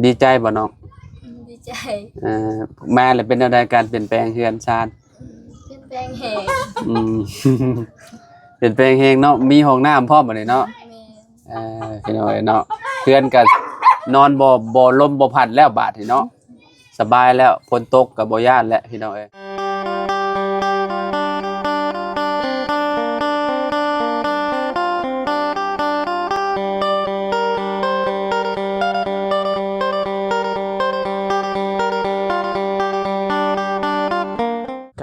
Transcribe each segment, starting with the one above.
ດີໃຈບໍ່ນ້ອງ? ອືມ ດີໃຈ. ເອີ ມາແລ້ວເປັນແນວໃດ ການປ່ຽນແປງເຮືອນຊານ? ອືມ ປ່ຽນແປງແຮງ. ອືມ ປ່ຽນແປງແຮງເນາະ ມີຫ້ອງນ້ຳພ້ອມບາດນີ້ເນາະ. ແມ່ນ. ເອີ ພີ່ນ້ອງເອີຍເນາະ ເຮືອນກໍນອນບໍ່ ບໍ່ລົມບໍ່ພັດແລ້ວບາດນີ້ເນາະ. ສະບາຍແລ້ວ ຝົນຕົກກໍບໍ່ຢ້ານແລ້ວ ພີ່ນ້ອງເອີຍ.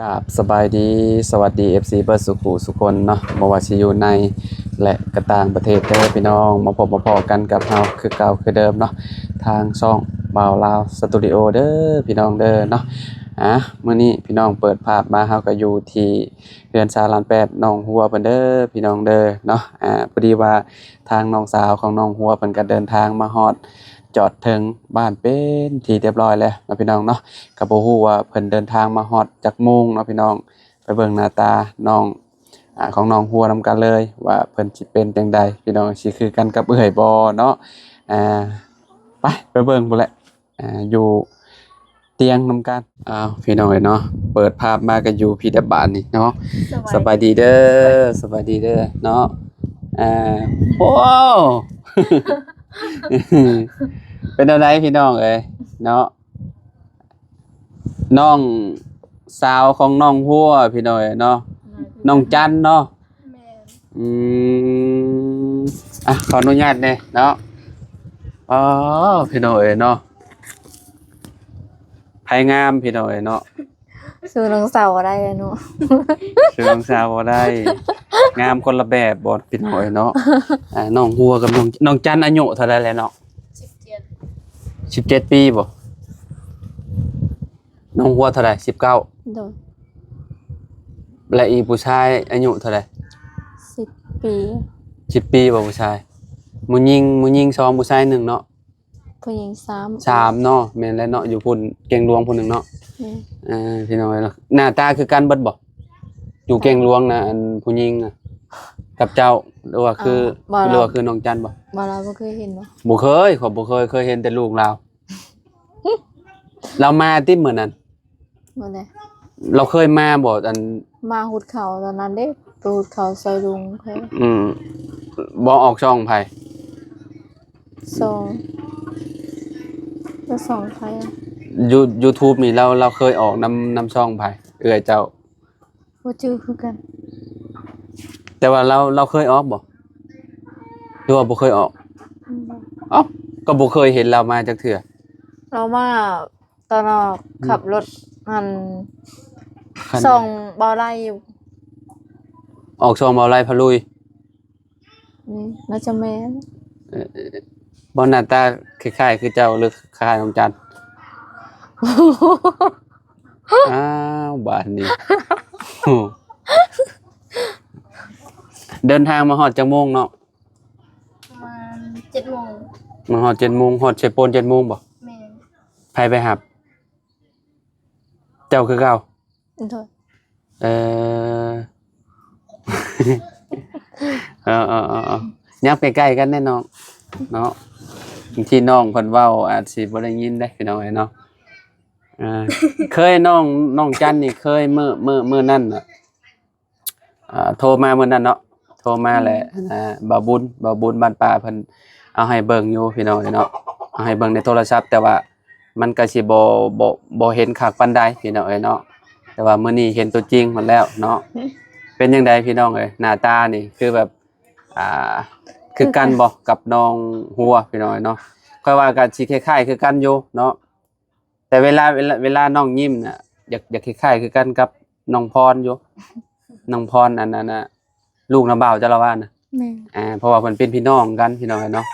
ກາບສະບາຍດີ ສະຫວັດດີ ເອັຟຊີ ເບິດສູ່ຜູ້ສູ່ຄົນເນາະ ບໍ່ວ່າຊິຢູ່ໃນ ແລະ ກະຕ່າງປະເທດເດີພີ່ນ້ອງ ມາພົບມາພໍ້ກັນກັບເຮົາຄືເກົ່າຄືເດີມເນາະ ທາງຊ່ອງບ່າວລາວສະຕູດິໂອເດີພີ່ນ້ອງເດີເນາະ. ອາ ມື້ນີ້ພີ່ນ້ອງເປີດພາບມາ ເຮົາກໍຢູ່ທີ່ເຮືອນຊາວລ້ານແປດ ນ້ອງຫົວເພິ່ນເດີພີ່ນ້ອງເດີເນາະ. ອາ ພໍດີວ່າທາງນ້ອງສາວຂອງນ້ອງຫົວເພິ່ນກໍເດີນທາງມາຮອດ ຈອດເຖິງບ້ານເປັນທີ່ຮຽບຮ້ອຍແລ້ວເນາະພີ່ນ້ອງເນາະ. ກໍບໍ່ຮູ້ວ່າເພິ່ນເດີນທາງມາຮອດຈັກໂມງເນາະພີ່ນ້ອງ. ໄປເບິ່ງໜ້າຕານ້ອງ ອາ ຂອງນ້ອງຫົວນຳກັນເລີຍ ວ່າເພິ່ນຊິເປັນຈັ່ງໃດພີ່ນ້ອງ ຊິຄືກັນກັບເອື້ອຍບໍ່ເນາະ. ອາ ໄປ ໄປເບິ່ງພຸ້ນແຫຼະ ອາ ຢູ່ຕຽງນຳກັນ. ອ້າວ ພີ່ນ້ອງເອີຍເນາະ ເປີດພາບມາກໍຢູ່ພີ້ແລ້ວບາດນີ້ເນາະ. ສະບາຍ ສະບາຍດີເດີ ສະບາຍດີເດີເນາະ. ອາ ໂອ້ ເປັນແນວໃດພີ່ນ້ອງເອີຍເນາະ. ນ້ອງສາວຂອງນ້ອງຫົວພີ່ນ້ອງເອີຍເນາະ ນ້ອງຈັນເນາະ. ແມ່ນ. ອືມ ອ່ະ ຂໍອະນຸຍາດແດ່ເນາະ. ອໍ ພີ່ນ້ອງເອີຍເນາະ ໃຜງາມພີ່ນ້ອງເອີຍເນາະ. ສູ້ນ້ອງສາວບໍ່ໄດ້ເນາະ ສູ້ນ້ອງສາວບໍ່ໄດ້ ງາມຄົນລະແບບບໍ່ພີ່ນ້ອງເອີຍເນາະ. ອ່າ ນ້ອງຫົວກັບນ້ອງ ນ້ອງຈັນອາຍຸເທົ່າໃດແລ້ວເນາະ? ສິບເຈັດ ສິບເຈັດປີບໍ່? ນ້ອງຫົວເທົ່າໃດ? ສິບເກົ້າ. ໂດຍ. ແລະ ອີກຜູ້ຊາຍອາຍຸເທົ່າໃດ? ສິບປີ. ສິບປີບໍ່ຜູ້ຊາຍ? ຜູ້ຍິງ ຜູ້ຍິງສອງ ຜູ້ຊາຍໜຶ່ງເນາະ. ຜູ້ຍິງສາມ ສາມເນາະ. ແມ່ນແລ້ວເນາະ ຢູ່ພຸ້ນເກງຫຼວງຜູ້ໜຶ່ງເນາະ. ແມ່ນ. ເອີ ພີ່ນ້ອງເອີຍເນາະ ໜ້າຕາຄືກັນເບິດບໍ່? ຢູ່ເກງຫຼວງນະ ອັນຜູ້ຍິງນະ ກັບເຈົ້າ ຫຼືວ່າຄື ເອີ ບໍ່ ຫຼືວ່າຄືນ້ອງຈັນບໍ່? ບໍ່ ລາວບໍ່ເຄີຍເຫັນບໍ່? ບໍ່ເຄີຍ ຂ້ອຍບໍ່ເຄີຍ ເຄີຍເຫັນແຕ່ລູກລາວ. ລາວມາຕິມື້ນັ້ນ? ມື້ໃດ? ລາວເຄີຍມາບໍ່? ອັນ ມາຫຸດເຂົ້າຕອນນັ້ນເດ້ ໄປຫຸດເຂົ້າຊ່ອຍລຸງເພິ່ນ. ອືມ ບໍ່ອອກຊ່ອງໃຜ? ຊ່ອງ ແຕ່ຊ່ອງໃຜ? ຢູ ຢູທູບນີ້ ລາວ ລາວເຄີຍອອກນຳ ນຳຊ່ອງໃຜ? ເອື້ອຍເຈົ້າ. ບໍ່ຈື່ຄືກັນ. ແຕ່ວ່າລາວ ລາວເຄີຍອອກບໍ່? ຫຼືວ່າບໍ່ເຄີຍອອກ? ອືມ ເອົ້າ ກໍບໍ່ເຄີຍເຫັນລາວມາຈັກເທື່ອ. ລາວມາຕອນອອກ ອືມ ຂັບລົດ ອັນ ຄັນ ຊ່ອງບ່າວໄລຢູ່. ອອກຊ່ອງບ່າວໄລພາລຸຍ. ອືມ ໜ້າຈະແມ່ນ. ເອີ ບໍ່ ໜ້າຕາຄ້າຍໆຄືເຈົ້າ ຫຼືຄ້າຍນ້ອງຈັນ? ອ້າວ ບາດນີ້ ເດີນທາງມາຮອດຈັກໂມງເນາະ? ປະມານເຈັດໂມງ. ມາຮອດເຈັດໂມງ ຮອດເຊໂປນເຈັດໂມງບໍ່? ແມ່ນ. ໃຜໄປຮັບ? ເຈົ້າຄືເກົ່າ? ໂດຍ. ເອີ ເອີໆໆໆ ຍັບໃກ້ໆກັນແດ່ນ້ອງເນາະ ບາງທີນ້ອງເພິ່ນເວົ້າອາດຊິບໍ່ໄດ້ຍິນເດ້ພີ່ນ້ອງເອີຍເນາະ. ເອີ ເຄີຍນ້ອງ ນ້ອງຈັນນີ້ເຄີຍ ມື້ ມື້ ມື້ນັ້ນນະ ອ່າ ໂທມາມື້ນັ້ນເນາະ ໂທມາແຫຼະ ອືມ ອ່າ ບ່າວບຸນ ບ່າວບຸນບ້ານປ່າເພິ່ນເອົາໃຫ້ເບິ່ງຢູ່ພີ່ນ້ອງເອີຍເນາະ ເອົາໃຫ້ເບິ່ງໃນໂທລະສັບ ແຕ່ວ່າມັນກໍຊິບໍ່ ບໍ່ ບໍ່ເຫັນຄັກປານໃດພີ່ນ້ອງເອີຍເນາະ ແຕ່ວ່າມື້ນີ້ເຫັນຕົວຈິງໝົດແລ້ວເນາະ. ເປັນຈັ່ງໃດພີ່ນ້ອງເອີຍ ໜ້າຕານີ້ຄືແບບ ອ່າ ຄືກັນບໍ່ກັບນ້ອງຫົວພີ່ນ້ອງເອີຍເນາະ? ຂ້ອຍວ່າກໍຊິຄ້າຍໆຄືກັນຢູ່ເນາະ. ແຕ່ເວລາ ເວລາ ເວລານ້ອງຍິ້ມນະ ຢາກ ຢາກຄ້າຍໆຄືກັນກັບນ້ອງພອນຢູ່ ນ້ອງພອນ ອັນ ອັນ ອັນ ລູກນ້າບ່າວເຈົ້າລະວ່ານະ. ແມ່ນ. ອ່າ ເພາະວ່າເພິ່ນເປັນພີ່ນ້ອງກັນ ພີ່ນ້ອງເອີຍເນາະ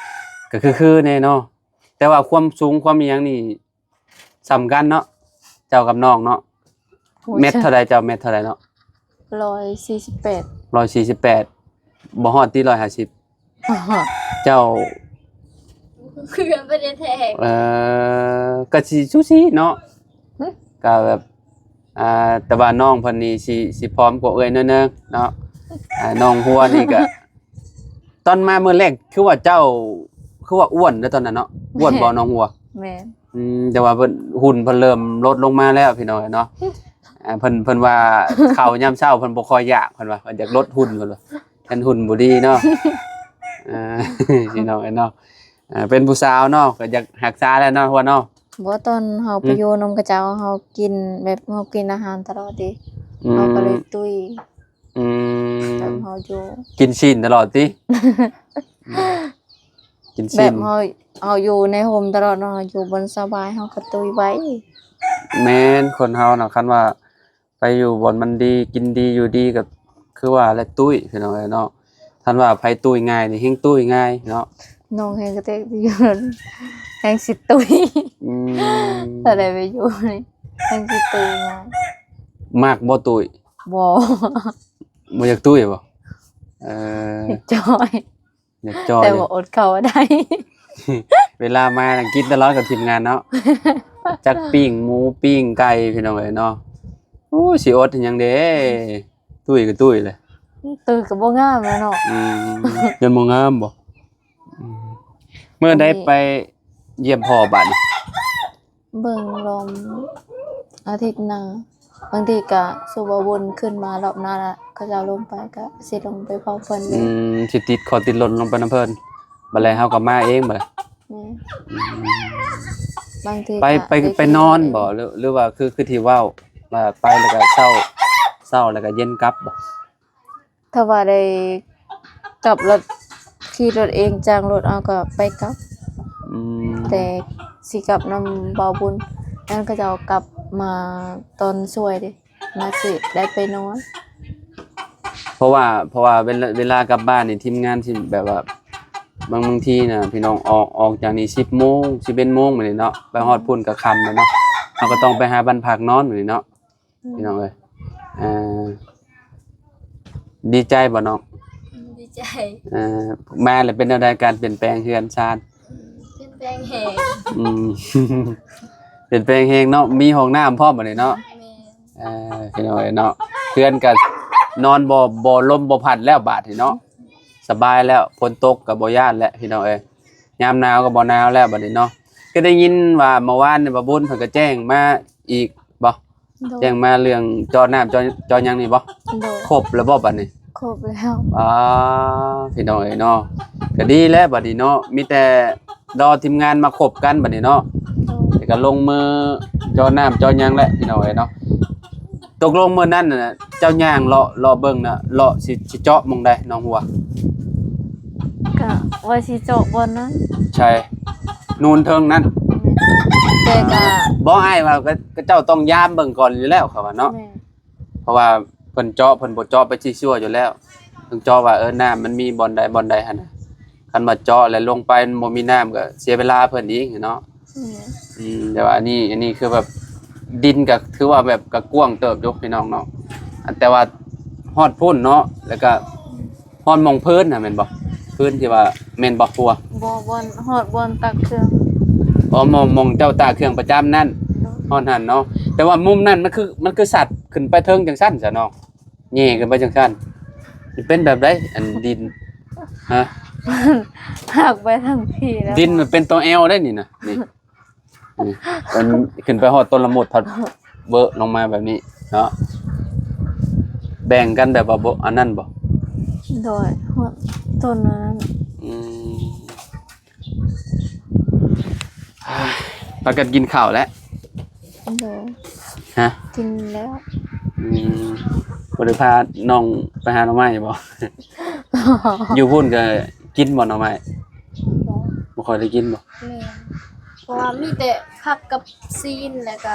ກໍຄືໆແດ່ເນາະ. ແຕ່ວ່າຄວາມສູງຄວາມອີ່ຫຍັງນີ້ສ່ຳກັນເນາະ ເຈົ້າກັບນ້ອງເນາະ. ໂອ້ຍ ແມັດເທົ່າໃດ ເຈົ້າແມັດເທົ່າໃດເນາະ? ຮ້ອຍສີ່ສິບແປດ. ຮ້ອຍສີ່ສິບແປດ ບໍ່ຮອດຕິ ຮ້ອຍຫ້າສິບ. ເຈົ້າ ຄືກັນປະເດັນແທ້. ເອີ ກະຊິສູສີເນາະ. ຫຶ? ກະແບບ ອ່າ ແຕ່ວ່ານ້ອງເພິ່ນນີ້ຊິ ຊິຜອມກວ່າເອື້ອຍໜ້ອຍໜຶ່ງເນາະ. ອ່າ ນ້ອງຫົວນີ້ກະ ຕອນມາມື້ແລກຄືວ່າເຈົ້າ ຄືວ່າອ້ວນເດ້ຕອນນັ້ນເນາະ. ອ້ວນບໍ່ ແມ່ນ ນ້ອງຫົວ? ແມ່ນ ອືມ ແຕ່ວ່າເພິ່ນ ຫຸ່ນເພິ່ນເລີ່ມລົດລົງມາແລ້ວພີ່ນ້ອງເອີຍເນາະ. ອ່າ ເພິ່ນ ເພິ່ນວ່າເຂົ້າຍາມເຊົ້າເພິ່ນບໍ່ຄ່ອຍຢາກ ເພິ່ນວ່າ ເພິ່ນຢາກລົດຫຸ່ນ ເພິ່ນວ່າ ຄັນຫຸ່ນບໍ່ດີເນາະ. ອ່າ ພີ່ນ້ອງເອີຍເນາະ ອ່າ ເປັນຜູ້ສາວເນາະ ກໍຢາກຮັກສາແຫຼະເນາະ ຫົວເນາະ. ບໍ່ ຕອນເຮົາໄປ ອືມ ຢູ່ນຳເຂົາເຈົ້າ ເຮົາກິນແບບ ເຮົາກິນອາຫານຕະຫຼອດເດ້ ອືມ ເຮົາກໍເລີຍຕຸ້ຍ. ອືມ ແບບເຮົາຢູ່ ກິນຊີ້ນຕະຫຼອດຕິ? ອືມ ກິນຊີ້ນ ແບບເຮົາ ເຮົາຢູ່ໃນຮົ່ມຕະຫຼອດເນາະ ເຮົາຢູ່ບ່ອນສະບາຍ ເຮົາກໍຕຸ້ຍໄວ. ແມ່ນ ຄົນເຮົານະ ຄັນວ່າໄປຢູ່ບ່ອນມັນດີ ກິນດີ ຢູ່ດີ ກໍຄືວ່າແຫຼະ ຕຸ້ຍ ພີ່ນ້ອງເອີຍເນາະ. ຄັນວ່າໃຜຕຸ້ຍງ່າຍນີ້ ແຮ່ງຕຸ້ຍງ່າຍເນາະ. ນ້ອງແຮ່ງກະເຕກຢູ່ ແຮ່ງຊິຕຸ້ຍ. ອືມ ຖ້າໄດ້ໄປຢູ່ນີ້ ແຮ່ງຊິຕຸ້ຍງ່າຍ. ມັກບໍ່ຕຸ້ຍ? ບໍ່ ບໍ່ຢາກຕຸ້ຍບໍ່? ເອີ ຢາກຈ່ອຍ ຢາກຈ່ອຍ ແຕ່ວ່າອົດເຂົ້າບໍ່ໄດ້. ເວລາມານະ ກິນຕະຫຼອດກັບທີມງານເນາະ ຈັກປີ້ງໝູປີ້ງໄກ່ ພີ່ນ້ອງເອີຍເນາະ. ໂອ້ຍ ຊິອົດເຮັດຫຍັງເດ້ ຕຸ້ຍກໍຕຸ້ຍແຫຼະ ຕຸ້ຍກໍບໍ່ງາມແລ້ວເນາະ. ອືມ ຍັງບໍ່ງາມບໍ່? ອືມ ມື້ໃດໄປຢ້ຽມພໍ່ບາດນີ້? ເບິ່ງລອມອາທິດໜ້າ ບາງທີກະສູ່ບ່າວບຸນຂຶ້ນມາລອບໜ້າລະ ເຂົາເຈົ້າລົງໄປກະຊິລົງໄປເຝົ້າເພິ່ນເລີຍ. ອືມ ຊິຕິດເຄາະຕິດລົດລົງໄປນຳເພິ່ນ ບາດແລ້ວເຮົາກໍມາເອງບາດ. ແມ່ນ ອືມ ບາງທີ ໄປ ໄປ ໄປນອນບໍ່ ຫຼື ຫຼືວ່າຄື ຄືທີ່ເວົ້າວ່າໄປແລ້ວກໍເຊົ້າ ເຊົ້າແລ້ວກໍເຢັນກັບບໍ່? ຖ້າວ່າໄດ້ກັບລົດ ຂີ່ລົດເອງ ຈ້າງລົດເອົາກໍໄປກັບ. ອືມ ແຕ່ຊິກັບນຳບ່າວບຸນ ອັນນັ້ນເຂົາເຈົ້າກັບມາຕອນສວຍເດ້ ໜ້າຊິໄດ້ໄປນອນ. ເພາະວ່າ ເພາະວ່າເວລາ ເວລາກັບບ້ານນີ້ ທີມງານຊິແບບວ່າ ບາງ ບາງທີນະ ພີ່ນ້ອງ ອອກ ອອກຈາກນີ້ສິບໂມງ ສິບເອັດໂມງບາດນີ້ເນາະ ໄປຮອດພຸ້ນກໍຄ່ຳແລ້ວເນາະ. ເຮົາກໍຕ້ອງໄປຫາບ້ານພັກນອນບາດນີ້ເນາະ. ອືມ ພີ່ນ້ອງເອີຍ ເອີ ດີໃຈບໍ່ນ້ອງ? ດີໃຈ. ເອີ ມາແລ້ວເປັນແນວໃດ ການປ່ຽນແປງເຮືອນຊານ? ປ່ຽນແປງແຮງ. ອືມ ປ່ຽນແປງແຮງເນາະ ມີຫ້ອງນ້ຳພ້ອມບາດນີ້ເນາະ. ແມ່ນ ເອີ ພີ່ນ້ອງເອີຍເນາະ ເຮືອນກໍນອນບໍ່ ບໍ່ລົມບໍ່ພັດແລ້ວບາດນີ້ເນາະ. ສະບາຍແລ້ວ ຝົນຕົກກໍບໍ່ຢ້ານແລ້ວ ພີ່ນ້ອງເອີຍ ຍາມໜາວກໍບໍ່ໜາວແລ້ວບາດນີ້ເນາະ. ກໍໄດ້ຍິນວ່າເມື່ອວານນີ້ບ່າວບຸນເພິ່ນກໍແຈ້ງມາອີກບໍ່? ໂດຍ ແຈ້ງມາເລື່ອງເຈາະນ້ຳເຈາະ ເຈາະຫຍັງນີ້ບໍ່? ໂດຍ ຄົບແລ້ວບໍ່ບາດນີ້? ຄົບແລ້ວ. ອ່າ ພີ່ນ້ອງເອີຍເນາະ ກໍດີແລ້ວບາດນີ້ເນາະ ມີແຕ່ລໍທີມງານມາຄົບກັນບາດນີ້ເນາະ. ໂດຍ ແລ້ວກໍລົງມືເຈາະນ້ຳເຈາະຫຍັງແຫຼະ ພີ່ນ້ອງເອີຍເນາະ. ຕົກລົງມື້ນັ້ນນະ ເຈົ້າຍ່າງເລາະ ເລາະເບິ່ງນະ ເລາະຊິ ຊິເຈາະໝ່ອງໃດ ໜອງຫົວ? ກະວ່າຊິເຈາະບ່ອນນັ້ນ. ໃສ? ນູນເທິງນັ້ນ. ແມ່ນ ແຕ່ກະ ບໍ່ ອ້າຍວ່າ ກໍ ກໍເຈົ້າຕ້ອງຍາມເບິ່ງກ່ອນຢູ່ແລ້ວ ເຂົາວ່າເນາະ. ແມ່ນ ເພາະວ່າເພິ່ນເຈາະ ເພິ່ນບໍ່ເຈາະໄປຊິຊົ່ວຢູ່ແລ້ວ ເພິ່ນເຈາະວ່າ ເອີ ນ້ຳມັນມີບ່ອນໃດບ່ອນໃດຫັ້ນນະ. ຄັນວ່າເຈາະແລ້ວລົງໄປມັນບໍ່ມີນ້ຳ ກໍເສຍເວລາເພິ່ນອີກເນາະ. ອືມ ອືມ ແຕ່ວ່າອັນນີ້ ອັນນີ້ຄືແບບ ດິນກໍຖືວ່າແບບກໍກວ້າງເຕີບຢູ່ ພີ່ນ້ອງເນາະ. ອັນ ແຕ່ວ່າຮອດພຸ້ນເນາະ ແລ້ວກໍຮອດໝ່ອງພື້ນນະ ແມ່ນບໍ່? ພື້ນທີ່ວ່າ ແມ່ນບໍ່ ຫົວ? ບໍ່ ບ່ອນ ຮອດບ່ອນຕາກເຄື່ອງ. ອໍ ໝ່ອງ ໝ່ອງເຈົ້າຕາກເຄື່ອງປະຈຳນັ້ນ. ໂດຍ ຮອດຫັ້ນເນາະ. ແຕ່ວ່າມຸມນັ້ນມັນຄື ມັນຄືສັດຂຶ້ນໄປເທິງຈັ່ງຊັ້ນຊະນ້ອງ? ແຍ່ຂຶ້ນໄປຈັ່ງຊັ້ນ ຊິເປັນແບບໃດ? ອັນດິນ ຮະ? ຫັກໄປທາງພີ້ແລ້ວ. ດິນມັນເປັນຕົວແອວໄດ໋ນີ້ນະ ນີ້ ນີ້ ມັນຂຶ້ນໄປຮອດຕົ້ນລະມຸດ ພັດເວີະລົງມາແບບນີ້ເນາະ. ແບ່ງກັນແບບວ່າບໍ່ ອັນນັ້ນບໍ່? ໂດຍ ຮອດຕົ້ນອັນນັ້ນ. ອືມ ພາກັນກິນເຂົ້າແລ້ວ? ໂດຍ. ຮະ? ກິນແລ້ວ. ອືມ ບໍ່ໄດ້ພານ້ອງໄປຫາໜໍ່ໄມ້ບໍ່? ຢູ່ພຸ້ນກໍກິນບໍ່ໜໍ່ໄມ້? ບໍ່ ບໍ່ຄ່ອຍໄດ້ກິນບໍ່? ແມ່ນ ເພາະວ່າມີແຕ່ຜັກກັບຊີ້ນ ແລ້ວກໍ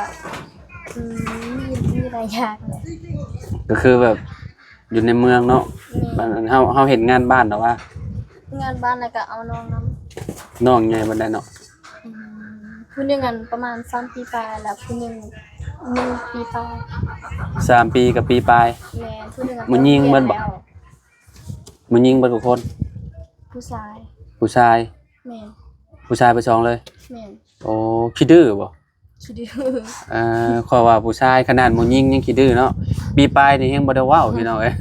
ອືມ ມີ ມີຫຼາຍຢ່າງແຫຼະ. ກໍຄືແບບ ຢູ່ໃນເມືອງເນາະ. ແມ່ນ ເຮົາ ເຮົາເຮັດງານບ້ານແລ້ວວ່າ ງານບ້ານແລ້ວກໍເອົານ້ອງນຳ. ນ້ອງໃຫຍ່ປານໃດເນາະ? ອືມ ຜູ້ໜຶ່ງອັນປະມານສາມປີປາຍ ແລ້ວຜູ້ໜຶ່ງໜຶ່ງປີປາຍ. ສາມປີກັບປີປາຍ. ແມ່ນ ຜູ້ໜຶ່ງອັນ ຜູ້ຍິງເບິດບໍ່? ແລ້ວ ຜູ້ຍິງເບິດທຸກຄົນ? ຜູ້ຊາຍ. ຜູ້ຊາຍ. ແມ່ນ ຜູ້ຊາຍໄປສອງເລີຍ. ແມ່ນ. ໂອ້ ຂີ້ດື້ບໍ່? ຂີ້ດື້. ເອີ ຂ້ອຍວ່າຜູ້ຊາຍ ຂະໜາດຜູ້ຍິງຍັງຂີ້ດື້ເນາະ. ປີປາຍນີ້ແຮງບໍ່ໄດ້ເວົ້າ ພີ່ນ້ອງເອີຍ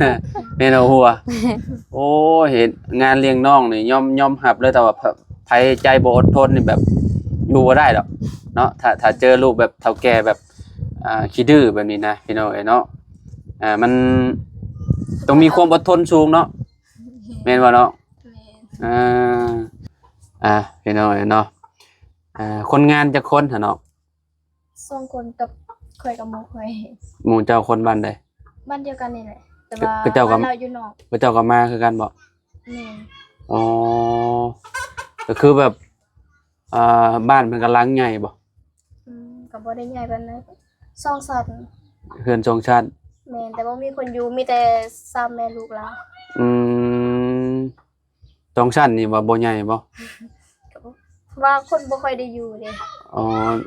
ແມ່ນບໍ່ຫົວ? ໂອ້ຍ ເຮັດງານລ້ຽງນ້ອງນີ້ຍອມ ຍອມຮັບເລີຍ ແຕ່ວ່າ ໃຜໃຈບໍ່ອົດທົນນີ້ແບບ ຢູ່ບໍ່ໄດ້ດອກເນາະ ຖ້າ ຖ້າເຈີລູກແບບເຖົ້າແກ່ແບບ ອ່າ ຂີ້ດື້ແບບນີ້ນະ ພີ່ນ້ອງເອີຍເນາະ. ອ່າ ມັນຕ້ອງມີຄວາມອົດທົນສູງເນາະ ແມ່ນບໍ່ນ້ອງ? ແມ່ນ. ອ່າ ອ່າ ພີ່ນ້ອງເອີຍເນາະ ອ່າ ຄົນງານຈັກຄົນຫະນ້ອງ? ສອງຄົນກັບຂ້ອຍກັບໝູ່ຂ້ອຍ. ໝູ່ເຈົ້າຄົນບ້ານໃດ? ບ້ານດຽວກັນນີ້ແຫຼະ ແຕ່ວ່າ ເຂົາເຈົ້າກໍ ບ້ານລາວຢູ່ນອກ. ເຂົາເຈົ້າກໍມາຄືກັນບໍ່? ແມ່ນ. ອໍ ກໍຄືແບບ ອ່າ ບ້ານເພິ່ນກໍຫຼັງໃຫຍ່ບໍ່? ອືມ ກໍບໍ່ໄດ້ໃຫຍ່ປານໃດ ສອງຊັ້ນ. ເຮືອນສອງຊັ້ນ? ແມ່ນ ແຕ່ບໍ່ມີຄົນຢູ່ ມີແຕ່ສາມແມ່ລູກລາວ. ອືມ ສອງຊັ້ນນີ້ວ່າບໍ່ໃຫຍ່ບໍ່? ກໍວ່າຄົນບໍ່ຄ່ອຍໄດ້ຢູ່ເດ້. ອໍ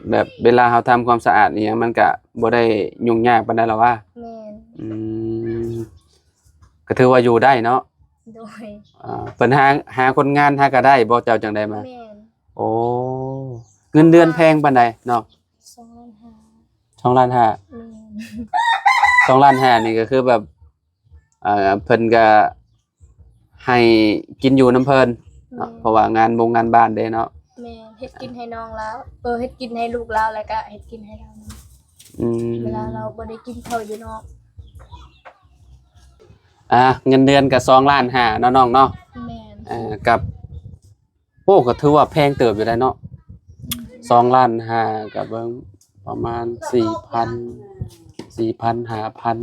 ແບບເວລາເຮົາທຳຄວາມສະອາດອີ່ຫຍັງ ມັນກະບໍ່ໄດ້ຫຍຸ້ງຍາກປານໃດລະຫວາ? ແມ່ນ. ອືມ ກໍຖືວ່າຢູ່ໄດ້ເນາະ. ໂດຍ. ອ່າ ເພິ່ນຫາ ຫາຄົນງານຫາກໍໄດ້ບໍ່? ເຈົ້າຈັ່ງໄດ້ມາ? ແມ່ນ. ໂອ້ ເງິນເດືອນແພງປານໃດນ້ອງ? ສອງລ້ານຫ້າ. ສອງລ້ານຫ້າ? ແມ່ນ. ສອງລ້ານຫ້ານີ້ກໍຄືແບບ ອ່າ ເພິ່ນກະໃຫ້ກິນຢູ່ນຳເພິ່ນເນາະ ແມ່ນ. ເພາະວ່າງານບົງງານບ້ານເດ້ເນາະ. ແມ່ນ ເຮັດກິນໃຫ້ນ້ອງລາວ ເອີ ເຮັດກິນໃຫ້ລູກລາວ ແລ້ວກະເຮັດກິນໃຫ້ລາວນຳ. ອືມ ເວລາລາວບໍ່ໄດ້ກິນເຂົ້າຢູ່ນອກ. ອ່າ ເງິນເດືອນກະສອງລ້ານຫ້າເນາະນ້ອງເນາະ. ແມ່ນ. ເອີ ກັບ ໂອ້ ກໍຖືວ່າແພງເຕີບຢູ່ໄດ໋ເນາະ. ອືມ ສອງລ້ານຫ້າ ກໍເບິ່ງປະມານສີ່ພັນ ສີ່ພັນ ຫ້າພັນ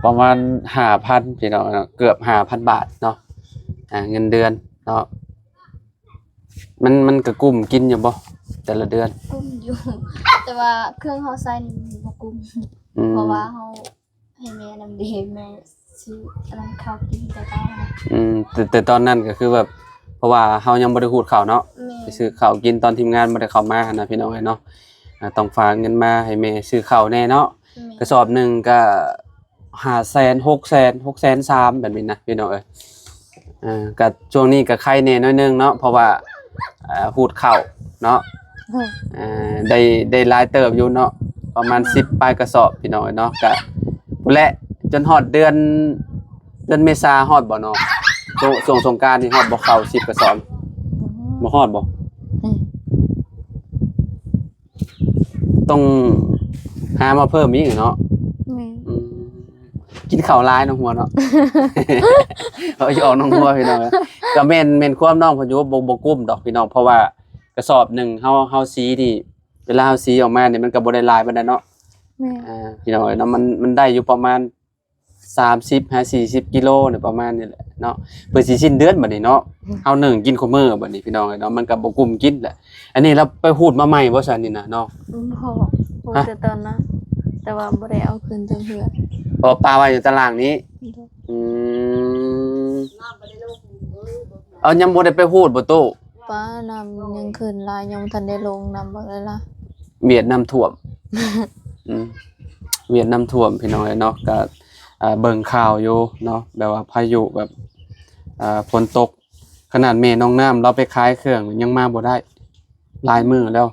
ປະມານຫ້າພັນ ພີ່ນ້ອງເນາະ ເກືອບຫ້າພັນບາດເນາະ. ອ່າ ເງິນເດືອນເນາະ ມັນ ມັນກໍກຸ້ມກິນຢູ່ບໍ່ແຕ່ລະເດືອນ? ກຸ້ມຢູ່ ແຕ່ວ່າເຄື່ອງເຮົາໃຊ້ນີ້ມັນບໍ່ກຸ້ມ. ອືມ ເພາະວ່າເຮົາ ໃຫ້ແມ່ນຳເດ ແມ່ຊື້ອັນນັ້ນເຂົ້າກິນແຕ່ເຊົ້ານະ. ອືມ ແຕ່ ແຕ່ຕອນນັ້ນກໍຄືແບບ ເພາະວ່າເຮົາຍັງບໍ່ໄດ້ຮູດເຂົ້າເນາະ. ແມ່ນ. ໄປຊື້ເຂົ້າກິນຕອນທີມງານບໍ່ໄດ້ເຂົ້າມາຫັ້ນນະ ພີ່ນ້ອງເອີຍເນາະ. ອ່າ ຕ້ອງຝາກເງິນມາໃຫ້ແມ່ຊື້ເຂົ້າແດ່ເນາະ. ແມ່ນ. ກະສອບໜຶ່ງກະຫ້າແສນ ຫົກແສນ ຫົກແສນສາມ ແບບນີ້ນະ ພີ່ນ້ອງເອີຍ. ເອີ ກະຊ່ວງນີ້ກະໄຄແດ່ໜ້ອຍໜຶ່ງເນາະ ເພາະວ່າ ເອີ ຮູດເຂົ້າເນາະ. ເອີ ເອີ ໄດ້ ໄດ້ຫຼາຍເຕີບຢູ່ເນາະ ປະມານ ແມ່ນ ສິບປາຍກະສອບ ພີ່ນ້ອງເອີຍເນາະ. ກະພຸ້ນແຫຼະ ຈົນຮອດເດືອນ ເດືອນເມສາຮອດບໍ່ນ້ອງ? ຊ່ວງ ຊ່ວງສົງການນີ້ຮອດບໍ່ເຂົ້າສິບກະສອບ? ບໍ່ຮອດ. ບໍ່ຮອດບໍ່? ອືມ ຕ້ອງຫາມາເພີ່ມອີກເນາະ. ແມ່ນ. ອືມ ກິນເຂົ້າຫຼາຍນ້ອງຫົວເນາະ. ເອົາ ຢອກນ້ອງຫົວ ພີ່ນ້ອງ. ກໍແມ່ນ ແມ່ນຄວາມນ້ອງເພິ່ນຢູ່ ບໍ່ ບໍ່ກຸ້ມດອກ ພີ່ນ້ອງ ເພາະວ່າກະສອບໜຶ່ງເຮົາ ເຮົາສີນີ້ ເວລາເຮົາສີອອກມານີ້ ມັນກໍບໍ່ໄດ້ຫຼາຍປານໃດເນາະ. ແມ່ນ. ອ່າ ພີ່ນ້ອງເອີຍເນາະ ມັນ ມັນໄດ້ຢູ່ປະມານສາມສິບຫາສີ່ສິບກິໂລນີ້ ປະມານນີ້ແຫຼະເນາະ ເພື່ອຊິສິ້ນເດືອນບັດນີ້ເນາະ. ອືມ ເຮົາໜຶ້ງກິນຄູ່ມື້ບັດນີ້ ພີ່ນ້ອງເອີຍເນາະ ມັນກໍບໍ່ກຸ້ມກິນແຫຼະ. ອັນນີ້ລາວໄປຮູດມາໃໝ່ບໍ່ຊັ້ນນີ້ນະນ້ອງ? ອືມ ບໍ່ ຮູດ ຮະ? ແຕ່ຕອນນັ້ນ ແຕ່ວ່າບໍ່ໄດ້ເອົາຂຶ້ນຈັ່ງເທື່ອ ເພາະວ່າປະໄວ້ຢູ່ຕາລ່າງນີ້. ໂດຍ. ອືມ ເອົາ ຍັງບໍ່ໄດ້ໄປຮູດບໍ່ຕູ້? ປ້າ ນ້ຳຍັງຂຶ້ນຫຼາຍ ຍັງບໍ່ທັນໄດ້ລົງ ນ້ຳບັກຫຼາຍໆ. ຫວຽດນ້ຳຖ້ວມ. ອືມ ຫວຽດນ້ຳຖ້ວມ ພີ່ນ້ອງເອີຍເນາະ. ກໍ ອ່າ ເບິ່ງຂ່າວຢູ່ເນາະ ແບບວ່າພາຍຸ ແບບ ອ່າ ຝົນຕົກ ຂະໜາດແມ່ນ້ອງນ້ຳລາວໄປຂາຍເຄື່ອງຍັງມາບໍ່ໄດ້ ຫຼາຍມື້ແລ້ວ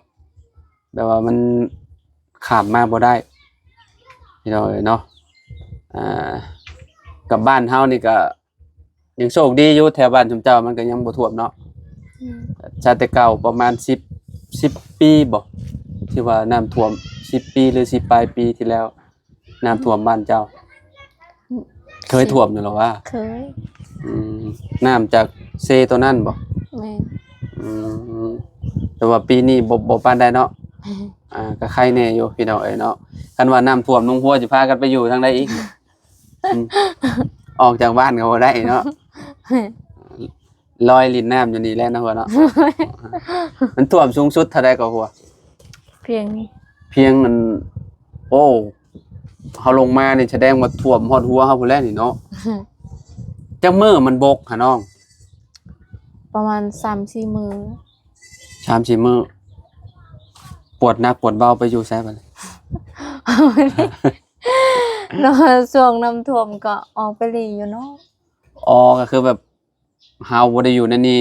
ແບບວ່າມັນຂ້າມມາບໍ່ໄດ້ ພີ່ນ້ອງເອີຍເນາະ. ອ່າ ກັບບ້ານເຮົານີ້ກໍ ຍັງໂຊກດີຢູ່ ແຖວບ້ານຊຸມເຈົ້າມັນກໍຍັງບໍ່ຖ້ວມເນາະ. ອືມ ຊາດແຕ່ເກົ່າປະມານສິບ ສິບປີບໍ່ ທີ່ວ່ານ້ຳຖ້ວມ ສິບປີ ຫຼື ສິບປາຍປີທີ່ແລ້ວ ນ້ຳຖ້ວມບ້ານເຈົ້າ. ອືມ ເຄີຍຖ້ວມຢູ່ລະຫວາ? ເຄີຍ. ອືມ ນ້ຳຈາກເຊໂຕນັ້ນບໍ່? ແມ່ນ. ອືມ ແຕ່ວ່າປີນີ້ບໍ່ ບໍ່ປານໃດເນາະ. ອ່າ ກໍໄຄແດ່ຢູ່ ພີ່ນ້ອງເອີຍເນາະ. ຄັນວ່ານ້ຳຖ້ວມ ນ້ອງຫົວຊິພາກັນໄປຢູ່ທາງໃດອີກ? ອືມ ອອກຈາກບ້ານກໍບໍ່ໄດ້ເນາະ ລອຍຫຼິ້ນນ້ຳຢູ່ນີ້ແຫຼະເນາະຫົວເນາະ. ມັນຖ້ວມສູງສຸດເທົ່າໃດກໍຫົວ? ພຽງນີ້ ພຽງນັ້ນ ໂອ້ ເຮົາລົງມານີ້ສະແດງວ່າຖ້ວມຮອດຫົວເຮົາພຸ້ນແຫຼະນີ້ເນາະ. ຈັກມື້ມັນບົກຫະນ້ອງ? ປະມານສາມສີ່ມື້. ສາມສີ່ມື້. ປວດໜັກປວດເບົາໄປຢູ່ໃສບັດນີ້? ແລ້ວຊ່ວງນ້ຳຖ້ວມກໍອອກໄປຫຼິ້ນຢູ່ເນາະ. ອໍ ກໍຄືແບບເຮົາບໍ່ໄດ້ຢູ່ໃນນີ້.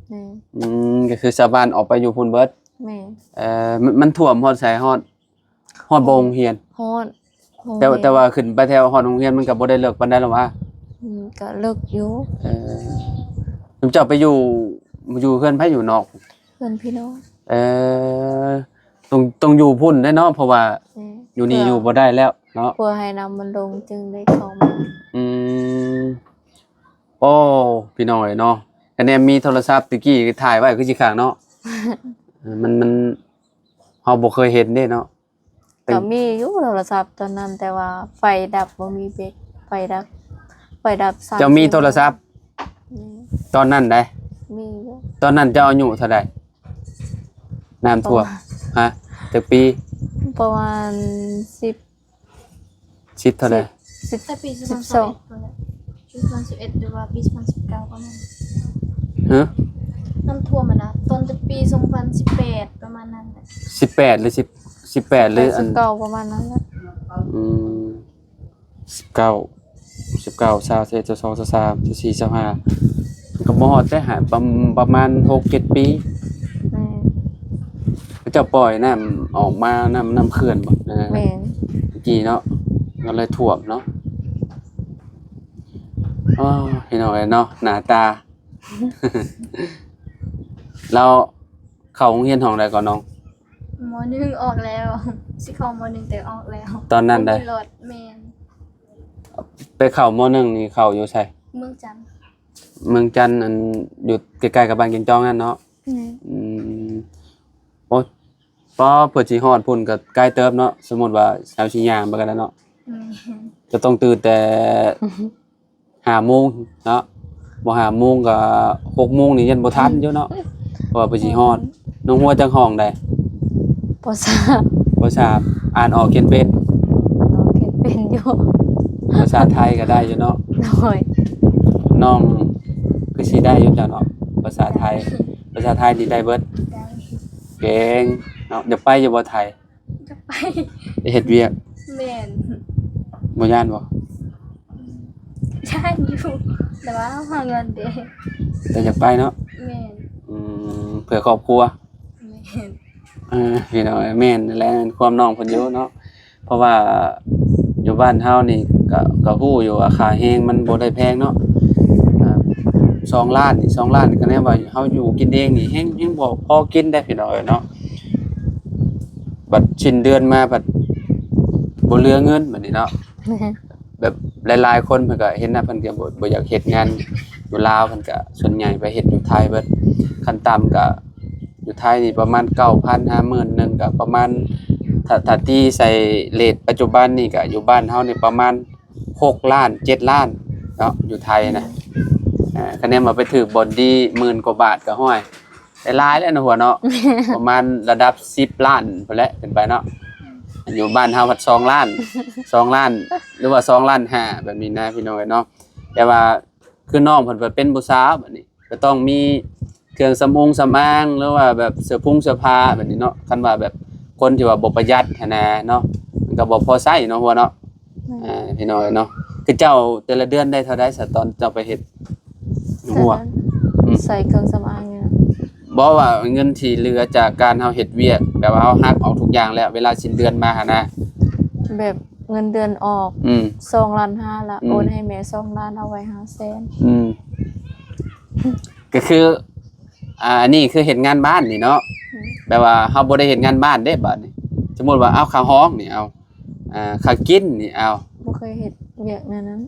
ແມ່ນ. ອືມ ກໍຄືຊາວບ້ານອອກໄປຢູ່ພຸ້ນເບິດ. ແມ່ນ. ເອີ ມັນ ມັນຖ້ວມຮອດໃສ? ຮອດ ຮອດບໍ່ໂຮງຮຽນ? ຮອດ. ແຕ່ ແຕ່ວ່າຂຶ້ນໄປແຖວຮອດໂຮງຮຽນມັນກໍບໍ່ໄດ້ເລິກປານໃດລະຫວາ? ອືມ ກໍເລິກຢູ່. ເອີ ເຈົ້າໄປຢູ່ ຢູ່ເຮືອນໃຜ? ຢູ່ນອກ. ເຮື ນພີ່ນ້ອງ. ເອີ ຕ້ອງ ຕ້ອງຢູ່ພຸ້ນແຫຼະເນາະ ເພາະວ່າ ແມ່ນ ຢູ່ນີ້ຢູ່ບໍ່ໄດ້ແລ້ວເນາະ ເພື່ອໃຫ້ນ້ຳມັນລົງຈຶ່ງໄດ້ເຂົ້າມາ. ອືມ ໂອ້ ພີ່ນ້ອງເອີຍເນາະ ຄະແນນມີໂທລະສັບແຕ່ກີ້ຖ່າຍໄວ້ຄືຊິຄັກເນາະ. ເອີ ມັນ ມັນ ເຮົາບໍ່ເຄີຍເຫັນເດ້ເນາະ. ກໍມີຢູ່ໂທລະສັບຕອນນັ້ນ ແຕ່ວ່າໄຟດັບ ບໍ່ມີແບັດ ໄຟດັບ ໄຟດັບສາມ ເຈົ້າມີໂທລະສັບ ແມ່ນ ຕອນນັ້ນໃດ? ມີຢູ່. ຕອນນັ້ນເຈົ້າອາຍຸເທົ່າໃດ? ນ້ຳຖ້ວມ ປະມານ ຮະ ຈັກປີ? ປະມານສິບ ສິບເທົ່າໃດ? ສິບ ສິບ ແຕ່ປີສອງພັນສິບສອງ ສິບສອງ ປີສອງພັນສິບເອັດ ຫຼືວ່າປີສອງພັນສິບເກົ້າປະມານ ຮະ? ນ້ຳຖ້ວມຫັ້ນນະ ຕອນແຕ່ປີສອງພັນສິບແປດ ປະມານນັ້ນແຫຼະ. ສິບແປດ ຫຼື ສິບ ສິບແປດ ຫຼື ແປດ ອັນ ສິບເກົ້າ ປະມານນັ້ນແຫຼະ. ອືມ ສິບເກົ້າ ສິບເກົ້າ ຊາວ ຊາວເອັດ ຊາວສອງ ຊາວສາມ ຊາວສີ່ ຊາວຫ້າ ກໍບໍ່ຮອດແຕ່ ປະ ປະມານຫົກເຈັດປີ. ແມ່ນ ເຂົາເຈົ້າປ່ອຍນ້ຳອອກມາ ນ້ຳ ນ້ຳເຂື່ອນບໍ່? ແມ່ນ ຕະກີ້ເນາະ ກໍເລີຍຖ້ວມເນາະ. ໂອ້ ພີ່ນ້ອງເອີຍເນາະ ໜ້າຕາ ແລ້ວເຂົ້າໂຮງຮຽນຫ້ອງໃດກ່ອນນ້ອງ? ມໍໜຶ່ງອອກແລ້ວ ຊິເຂົ້າມໍໜຶ່ງແຕ່ອອກແລ້ວ. ຕອນນັ້ນໃດ? ບໍ່ມີລົດ. ແມ່ນ ໄປເຂົ້າມໍໜຶ່ງນີ້ເຂົ້າຢູ່ໃສ? ເມືອງຈັນ. ເມືອງຈັນ ອັນ ຢູ່ໃກ້ໆກັບບ້ານແກ້ງຈອງນັ້ນເນາະ. ແມ່ນ ອືມ ໂອ້ຍ ພໍເພື່ອຊິຮອດພຸ້ນກໍໄກເຕີບເນາະ ສົມມຸດວ່າເຮົາຊິຍ່າງໄປກໍໄດ້ເນາະ. ແມ່ນ ກໍຕ້ອງຕື່ນແຕ່ ຫ້າໂມງເນາະ ບໍ່ຫ້າໂມງກໍຫົກໂມງນີ້ຍັງບໍ່ທັນຢູ່ເນາະ ເພາະວ່າເພິ່ນຊິຮອດ. ນ້ອງຫົວຈັກຫ້ອງໃດ? ປໍສາມ ປໍສາມ ອ່ານອອກຂຽນເປັນ? ອ່ານອອກຂຽນເປັນຢູ່. ພາສາໄທກໍໄດ້ຢູ່ເນາະ? ໂດຍ. ນ້ອງຄືຊິໄດ້ຢູ່ເຈົ້າເນາະ ພາສາໄທ. ພາສາໄທນີ້ໄດ້ເບິດ? ໄດ້. ເກັ່ງເນາະ. ຢາກໄປຢູ່ບໍ່ໄທ? ຢາກໄປເຮັດວຽກ. ແມ່ນ. ບໍ່ຢ້ານບໍ່? ຢ້ານຢູ່ ແຕ່ວ່າເຮົາຫາເງິນເດ້. ແຕ່ຢາກໄປເນາະ? ແມ່ນ. ອືມ ເພື່ອຄອບຄົວ. ແມ່ນ. ເອີ ພີ່ນ້ອງເອີຍ ແມ່ນແຫຼະ ແມ່ນຄວາມນ້ອງເພິ່ນຢູ່ເນາະ ເພາະວ່າຢູ່ບ້ານເຮົານີ້ກະ ກະຮູ້ຢູ່ວ່າຄ່າແຮງມັນບໍ່ໄດ້ແພງເນາະ. ອ່າ ສອງລ້ານນີ້ ສອງລ້ານນີ້ ຄະແນນວ່າເຮົາຢູ່ກິນເອງນີ້ ແຮງ ແຮງບໍ່ພໍກິນໄດ໋ ພີ່ນ້ອງເອີຍເນາະ. ບັດສິ້ນເດືອນມາ ບັດບໍ່ເຫຼືອເງິນ ບັດນີ້ເນາະ. ແມ່ນ. ແບບຫຼາຍໆຄົນເພິ່ນກໍເຫັນນະ ເພິ່ນກໍບໍ່ ບໍ່ຢາກເຮັດງານຢູ່ລາວ ເພິ່ນກໍສ່ວນໃຫຍ່ໄປເຮັດຢູ່ໄທເບິດ. ຂັ້ນຕ່ຳກໍຢູ່ໄທນີ້ປະມານເກົ້າພັນ ຫາໝື່ນໜຶ່ງ ກໍປະມານ ຖ້າ ຖ້າຕີໃສ່ເຣດປັດຈຸບັນນີ້ ກໍຢູ່ບ້ານເຮົານີ້ປະມານຫົກລ້ານ ເຈັດລ້ານເນາະ ຢູ່ໄທນະ. ອືມ. ອ່າ ຄະແນນວ່າໄປຖືກບ່ອນດີໝື່ນກວ່າບາດ ກໍ ຫ້ວຍ ໄດ້ຫຼາຍແລ້ວເນາະ ຫົວເນາະ. ປະມານລະດັບສິບລ້ານພຸ້ນແຫຼະ ຂຶ້ນໄປເນາະ. ຢູ່ບ້ານເຮົາພັດສອງລ້ານ ສອງລ້ານ ຫຼືວ່າສອງລ້ານຫ້າ ແບບນີ້ນະ ພີ່ນ້ອງເອີຍເນາະ. ແຕ່ວ່າຄືນ້ອງເພິ່ນເປັນຜູ້ສາວ ບັດນີ້ກໍຕ້ອງມີເຄື່ອງສຳອົງສຳອາງ ຫຼືວ່າແບບເສື້ອຜຸງເສື້ອຜ້າ ແບບນີ້ເນາະ. ຄັນວ່າແບບຄົນທີ່ວ່າບໍ່ປະຢັດຫັ້ນນະເນາະ ມັນກໍບໍ່ພໍໃຊ້ເນາະ ຫົວເນາະ. ແມ່ນ. ອ່າ ພີ່ນ້ອງເອີຍເນາະ ຄືເຈົ້າແຕ່ລະເດືອນໄດ້ເທົ່າໃດຊະ ຕອນເຈົ້າໄປເຮັດ? ແຕ່ລະ ຫົວ ອືມ ໃສ່ເຄື່ອງສຳອາງນີ້ນະ. ບໍ່ ວ່າເງິນທີ່ເຫຼືອຈາກການເຮົາເຮັດວຽກ ແບບວ່າເຮົາຫັກອອກທຸກຢ່າງແລ້ວ ເວລາສິ້ນເດືອນມາຫັ້ນນະ ແບບເງິນເດືອນອອກ ອືມ ສອງລ້ານຫ້າ ລະ ອືມ ໂອນໃຫ້ແມ່ສອງລ້ານ ເອົາໄວ້ຫ້າແສນ. ອືມ ກໍຄື ອ່າ ອັນນີ້ຄືເຮັດງານບ້ານນີ້ເນາະ. ອືມ ແບບວ່າເຮົາບໍ່ໄດ້ເຮັດງານບ້ານເດ້ ບາດນີ້ ສົມມຸດວ່າເອົາຄ່າຫ້ອງນີ້ ເອົາ ອ່າ ຄ່າກິນນີ້ ເອົາ ບໍ່ເຄີຍເຮັດວຽກແນວນັ້ນ.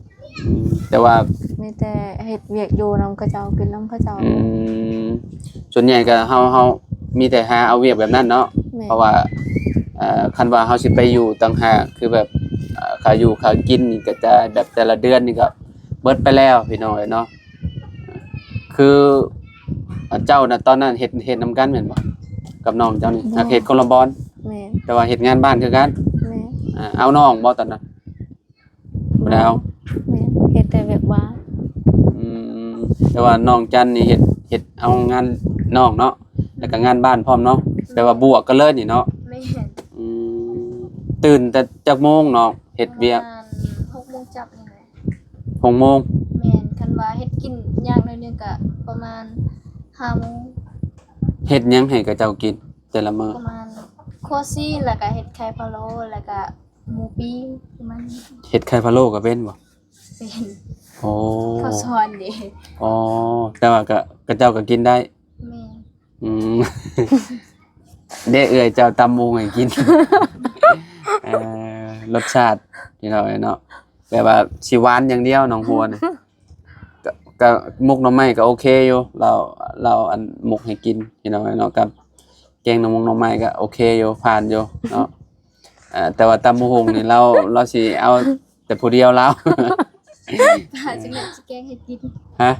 ອືມ ແຕ່ວ່າມີແຕ່ເຮັດວຽກຢູ່ນຳເຂົາເຈົ້າ ກິນນຳເຂົາເຈົ້າ. ອືມ ສ່ວນໃຫຍ່ກໍເຮົາ ເຮົາມີແຕ່ຫາເອົາວຽກແບບນັ້ນເນາະ. ແມ່ນ. ເພາະວ່າ ເອີ ຄັນວ່າເຮົາຊິໄປຢູ່ຕ່າງຫາກ ຄືແບບ ເອີ ຄ່າຢູ່ຄ່າກິນນີ້ກໍຈະແບບແຕ່ລະເດືອນນີ້ກໍເບິດໄປແລ້ວ ພີ່ນ້ອງເອີຍເນາະ. ຄື ອາ ເຈົ້ານະ ຕອນນັ້ນເຮັດ ເຮັດນຳກັນແມ່ນບໍ່ ກັບນ້ອງເຈົ້ານີ້? ບໍ່. ຫາກເຮັດຄົນລະບ່ອນ. ແມ່ນ. ແຕ່ວ່າເຮັດງານບ້ານຄືກັນ. ແມ່ນ. ອ່າ ເອົານ້ອງບໍ່ຕອນນັ້ນ? ບໍ່ໄດ້ເອົາ. ແມ່ນ. ເຮັດແຕ່ວຽກບ້ານ. ອືມ ແຕ່ວ່ານ້ອງຈັນນີ້ເຮັດ ເຮັດເອົາງານນອກເນາະ ແລ້ວກໍງານບ້ານພ້ອມເນາະ. ແມ່ນ. ແປວ່າບວກກັນເລີຍນີ້ເນາະ. ແມ່ນ. ອືມ ຕື່ນແຕ່ຈັກໂມງນ້ອງເຮັດວຽກ? ປະມານຫົກໂມງຈັບນີ້ແຫຼະ. ຫົກໂມງ. ແມ່ນ. ຄັນວ່າເຮັດກິນຍາກໜ້ອຍໜຶ່ງກະປະມານຫ້າໂມງ. ເຮັດຫຍັງໃຫ້ເຂົາເຈົ້າກິນແຕ່ລະມື້? ປະມານຄົວຊີ້ນ ແລ້ວກະເຮັດໄຂ່ພະໂລ້ ແລ້ວກະໝູປີ້ງ ປະມານນີ້. ເຮັດໄຂ່ພະໂລ້ກໍເປັນບໍ່? ເປັນ. ໂອ້ ເຂົາສອນເດ້. ອໍ ແຕ່ວ່າກະ ເຂົາເຈົ້າກໍກິນໄດ້. ແມ່ນ. ອືມ ເດ້ເອື້ອຍເຈົ້າຕຳໝູໃຫ້ກິນ ເອີ ລົດຊາດພີ່ນ້ອງເອີຍເນາະ ແບບວ່າຊິຫວານຢ່າງດຽວ ໜອງຫົວນະ ກະ ກະໝົກໜໍ່ໄມ້ກະໂອເຄຢູ່ ລາວ ລາວອັນໝົກໃຫ້ກິນພີ່ນ້ອງເອີຍເນາະ ກັບແກງໜໍ່ມົງໜໍ່ໄມ້ກະໂອເຄຢູ່ ຜ່ານຢູ່ເນາະ ເອີ ແຕ່ວ່າຕຳໝູຫຸ່ງນີ້ລາວ ລາວຊິເອົາແຕ່ຜູ້ດຽວລາວ ປາຊິແມ່ນຊິແກງໃຫ້ກິນ ຮະ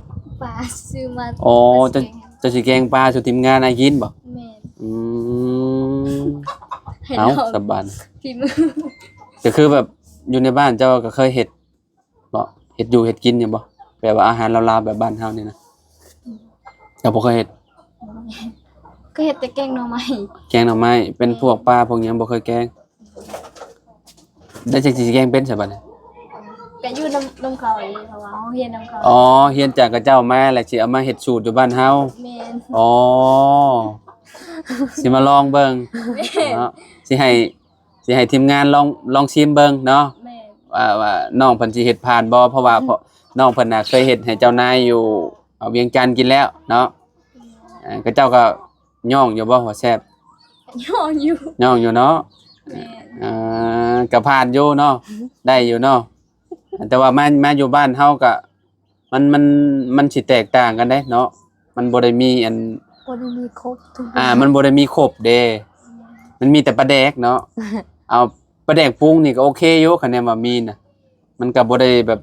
ປາຊື້ມາ ໂອ້ ປາຊິແກງໃຫ້ ເຈົ້າ ເຈົ້າຊິແກງປາສູ່ທີມງານໃຫ້ກິນບໍ່? ແມ່ນ ອືມ ໃຫ້ ເອົ້າ ລອງ ສະບາຍ ຝີມື ກະຄືແບບຢູ່ໃນບ້ານເຈົ້າກະເຄີຍເຮັດບໍ່? ເຮັດຢູ່ເຮັດກິນຢູ່ບໍ່? ແບບວ່າອາຫານລາວໆ ແບບບ້ານເຮົານີ້ນະ ເຈົ້າບໍ່ເຄີຍເຮັດ? ເຄີຍເຮັດແຕ່ແກງໜໍ່ໄມ້ ແກງໜໍ່ໄມ້ ເປັນ ແມ່ນ ພວກປາພວກຫຍັງບໍ່ເຄີຍແກງ? ແລ້ວຈັ່ງຊິແກງເປັນຊະບັດນີ້? ກະຢູ່ນຳ ນຳເຂົາເອງ ເພາະວ່າເຮົາຮຽນນຳເຂົາ ອໍ ຮຽນຈາກເຂົາເຈົ້າມາ ແລ້ວຊິເອົາມາເຮັດສູດຢູ່ບ້ານເຮົາ ແມ່ນ ອໍ ຊິມາລອງເບິ່ງ ແມ່ນ ເນາະ ຊິໃຫ້ ຊິໃຫ້ທີມງານລອງ ລອງຊີມເບິ່ງເນາະ ແມ່ນ ວ່າ ວ່ານ້ອງເພິ່ນຊິເຮັດຜ່ານບໍ່ ເພາະວ່າ ອືມ ເພາະນ້ອງເພິ່ນນະເຄີຍເຮັດໃຫ້ເຈົ້ານາຍຢູ່ ເອີ ວຽງຈັນກິນແລ້ວເນາະ ອືມ ເອີ ເຂົາເຈົ້າກະຍ້ອງຢູ່ບໍ່ວ່າແຊບ? ຍ້ອງຢູ່ ຍ້ອງຢູ່ເນາະ ແມ່ນ ເອີ ກະຜ່ານຢູ່ເນາະ ໄດ້ຢູ່ເນາະ ແຕ່ວ່າມາ ມາຢູ່ບ້ານເຮົາກະ ມັນ ມັນ ມັນຊິແຕກຕ່າງກັນເດ້ເນາະ ມັນບໍ່ໄດ້ມີອັນ ບໍ່ໄດ້ມີຄົບທຸກຢ່າງ ອ່າ ມັນບໍ່ໄດ້ມີຄົບເດ້ ມັນມີແຕ່ປາແດກເນາະ ເອົາ ປາແດກປຸງນີ້ກະໂອເຄຢູ່ ຄັນແມ່ນວ່າມີນະ ມັນກະບໍ່ໄດ້ແບບ